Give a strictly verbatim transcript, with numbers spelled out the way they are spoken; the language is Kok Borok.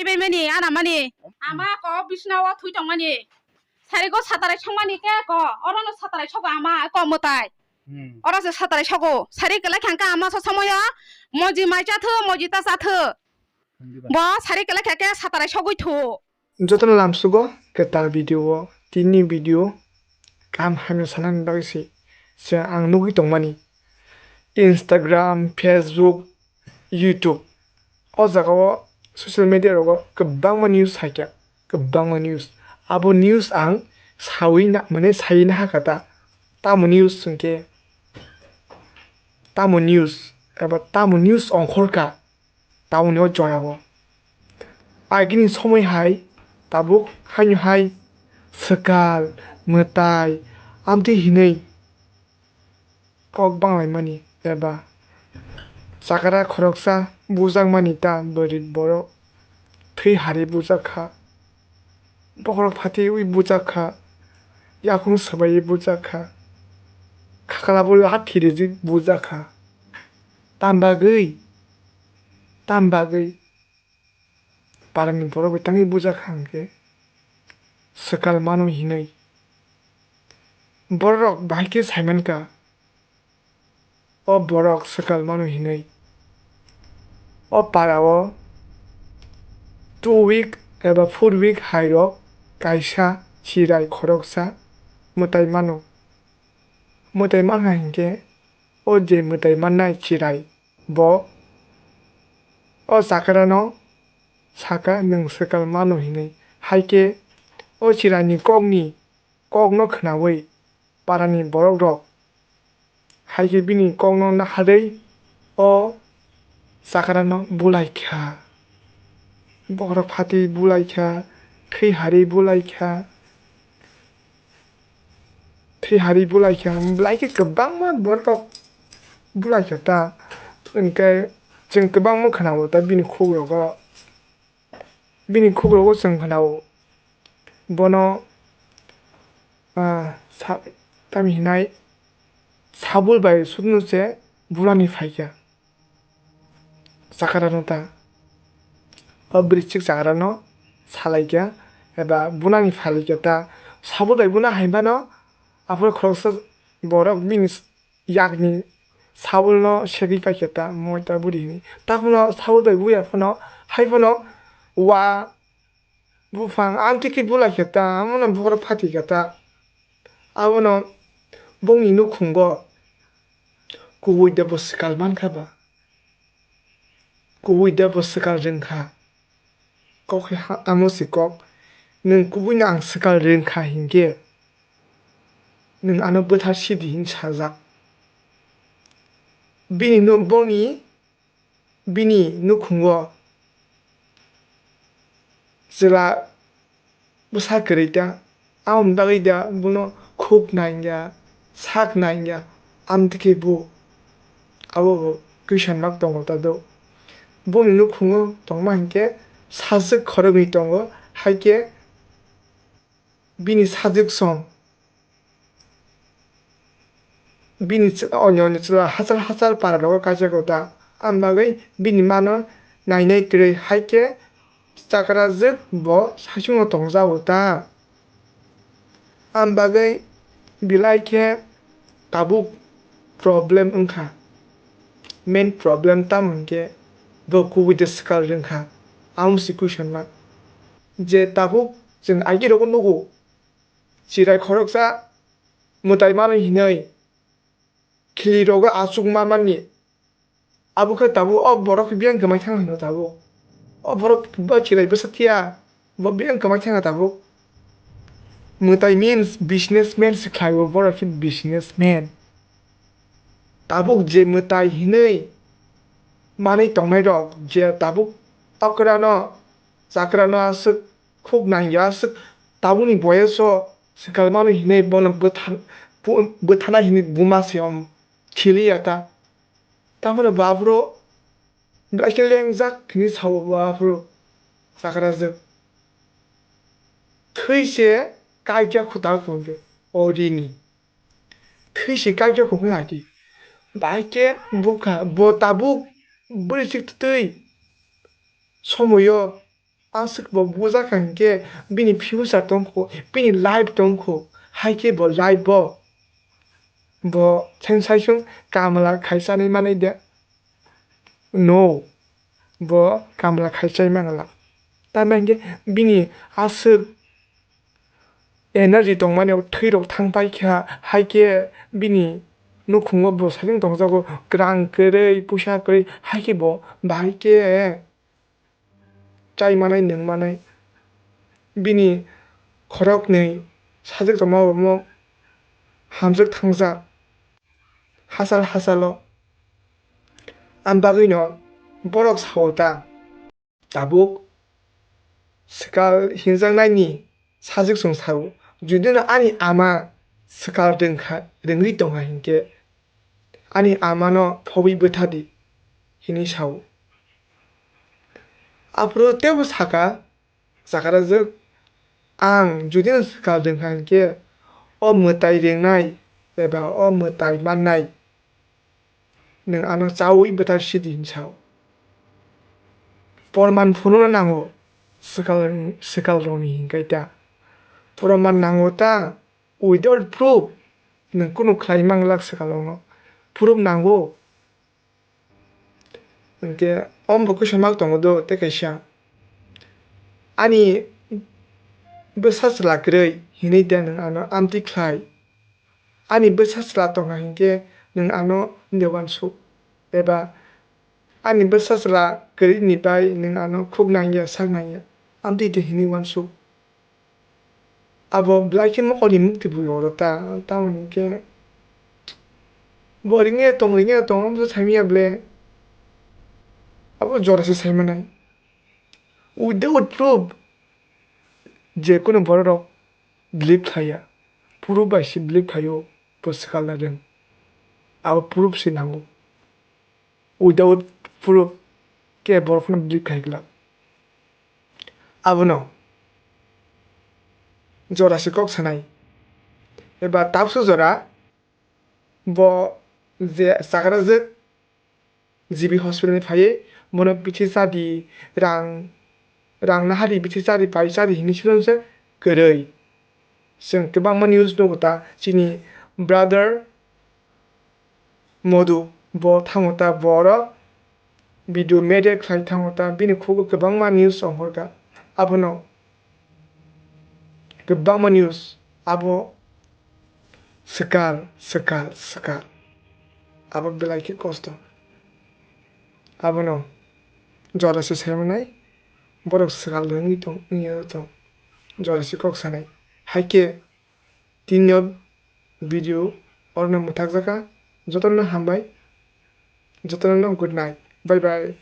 Bai mani, ana mani. Ama ko bisna o thui tong mani. Sari ko satarai song mani ke ko. Oro no satarai sogo ama ko mutai. Hmm. Oro se satarai sogo. Sari kela khangka ama so somoyo. Moji mai cha thu, moji ta cha thu. Bo sari kela kha ke satarai sogoi thu. Jotono lamsugo kwtal video o tini video kaham hamya sanani bagwi se, se ang nugwi tongmani Instagram, Facebook, YouTube. O jaga o social media rogo kwbangma news saikha, kwbangma news. Abo news ang sawi na, mane sawi na hakha ta. Tamo news hwnkhe, tamo news eba tamo news ongkhorkha. Tamoni o jora o. Agini somoi hai tabuk haino hai swkal, mwtai, amtwi hinwi kok banglaimani eba chakra khoroksa bujakmani ta bwrwi borok thwi hari bujak kha. Bokhorok phatiwi bujak kha, yakung swbaiwi bujak kha, khaklabo lathi rijik bujak kha. Tam bagwi, tam bagwi parani borok bai tangwi bujak kha hwnkhe swkal mano hinwi. Borok bahai khe saimankha. O borok swkal mano hinwi. O para o two week eba four week hai rok kaisa chirai khoroksa mwtai mano. Mwtai mankha hinkhe o je mwtai mannai chirai bo o chakra no sakha nwng swkal mano hinwi. Haikhe o chirai ni kok ni kok no khwnawi parani borok rok hai khe bini kok no naharwi o chakra no bulai kha, bokhorok phati bulai kha, thwi hari bulai kha, thwi hari bulai kha, belai khe kwbangma borok rok bulai kha ta, hwnkhe chwng kwbangma khwnao ta bini khuk rogo. Bini khukrogo chwng khwnao, bono, ah, sa-, tamni hinai sabul bai sudno se bulani phaikha chakrano ta. O bwrwichwk chakrano salaikha eba bunani phalaikha ta. Sabul bai buna hai phano aphuru khoroksa borok bini yakni sabulno segwi paikha ta, moi ta buri hini. Takhwno sabul bai buya phano, hai phano wa buphang amtwi khe bulaikha ta, amono bokhorok phatikha ta. Abono bongni nukhungo kubui de bo swkal mankha ba? Kubui de bo swkal rwngkha? Kok khe ha-, amo se kok. Nwng kubuino ang swkal rwngkha hinkhe, nwng ano bwthar sidi hin sajak. Bini no-, boni, bini nukhungo chwla bwsa kwrwi ta, aboni bagwi da bono khuk nangya, sak nangya, amtwi khe bo abo bo question mark tongo ta do. Boni nukhungo tongma hinkhe sajwk khoroknwi tongo, haikhe bini sajwk song. Bini chwla, onyo onyo chwla hachal hachal para rogo kaisa kota. Ang bagwi bini mano nainai kwrwi, haikhe chakrajwk bo saichungno tongjago ta. Ang bagwi belai khe tabuk problem wngkha. Main problem tamo hinkhe bo kubui de swkal rwngkha. Amo se question mark. Je tabuk chwng agi rogo nugo. Chirai khoroksa mwtai mano hinwi khili rogo achuk manmani. Abo khe tabuk o borok khe biyang kwmai thang hino tabuk. O borok bo chirai bwsa tiya, bo biyang kwmai thang tabuk. Mwtai means businessman se khlai o, borok khe businessman. Tabuk je mwtai hinwi manwi tongnai rok je tabuk okra no, chakra no aswk khuk nangya aswk tabukni boyes o swkal mano hinwi bono bwthan-, bu-, bwthana hinwi buma se om khiliya ta. Tamoni bo aphuru belai khe lengjak hinwi sao bo aphuru chakrajwk. Thwi se kaikya khuta khungkhe o rini. Thwi se kaikya khungkhe ati. Bahai khe bukha bo tabuk bwrwi chwk twi somoyo Aswk bo bujak kha hinkhe bini future tongkho, bini life tongkho, haikhe bo life bo, bo sensation kamla khai chanai manai de? No, bo kamla khai chai manala. Tamni hinkhe bini aswk energy tongmani o thwi rok thang pai kha, haikhe bini nukhungo bo saichung tongjago, kwrang kwrwi, puisa kwrwi, haikhe bo bahai khe chai manai, nwng manai. Bini khoroknwi sajwk tongma omo hamjwk thangjak hachal hachalo. Am bagwino borok sao ta, tabuk swkal hinjaknaini sajwk chwng sao. Judino ani ama swkal rwngkha, rwngwi tongkha hinkhe, ani amano phobwi bwtha di, hinwi sao. Aphuru teibo saka, Chakrajwk, ang judino swkal rwngkha hinkhe, o mwtai rwngnai eba o mwtai mannai nwng ano chaui bwthar sidi, hinwi sao. Porman phunukna nango swkal, swkal rokni hinkhai ta. Porman nango ta, without proof nwng kunu khlai manglak swkal rokno. Proof nango. Hinkhe omo bo question mark tongo do tei kaisa. Ani bwsa chwla kwrwi hinwi de nwng ano amtwi khlai? Ani bwsa chwla tongkha hinkhe nwng ano de uansuk? Eba ani bwsa chwla kwrwini bai nwng ano khuk nangya, sak nangya, amtwi de hinwi uansuk? Abo belai khe mokol ni mukti bui oro ta, tamoni khe bo ringya tong, ringya tong, amo saimanya ble. Abo jora se saimanai. Without proof, je kunu borok rok believe khlaiya, proof bai se believe khlaio, bo swkal na rwng. Abo proof se nango. Without proof khe borok phano believe khai glak. Abono jora se kok sanai, eba tabuksa jora bo je chakrajwk G B hospital ni phaiwi bono bithi chadi, rang, rang nahari bithi chadi, pai chadi hinwi swnamsa kwrwi. Chwng kwbangma news nugo ta, chini brother Modu bo thango ta, bo oro video media khlai thango ta, bini khugo kwbangma news ongkhorkha. Abono kwbangma news, abo swkal, swkal, swkal. Abo belai khe kosto. Abono jora se saimanai, borok swkal wngwi tong, wngya tong, jora se kok sanai. Haikhe Tini o video orono mwthakjak kha. Jotono hambai, jotono good night, bye bye.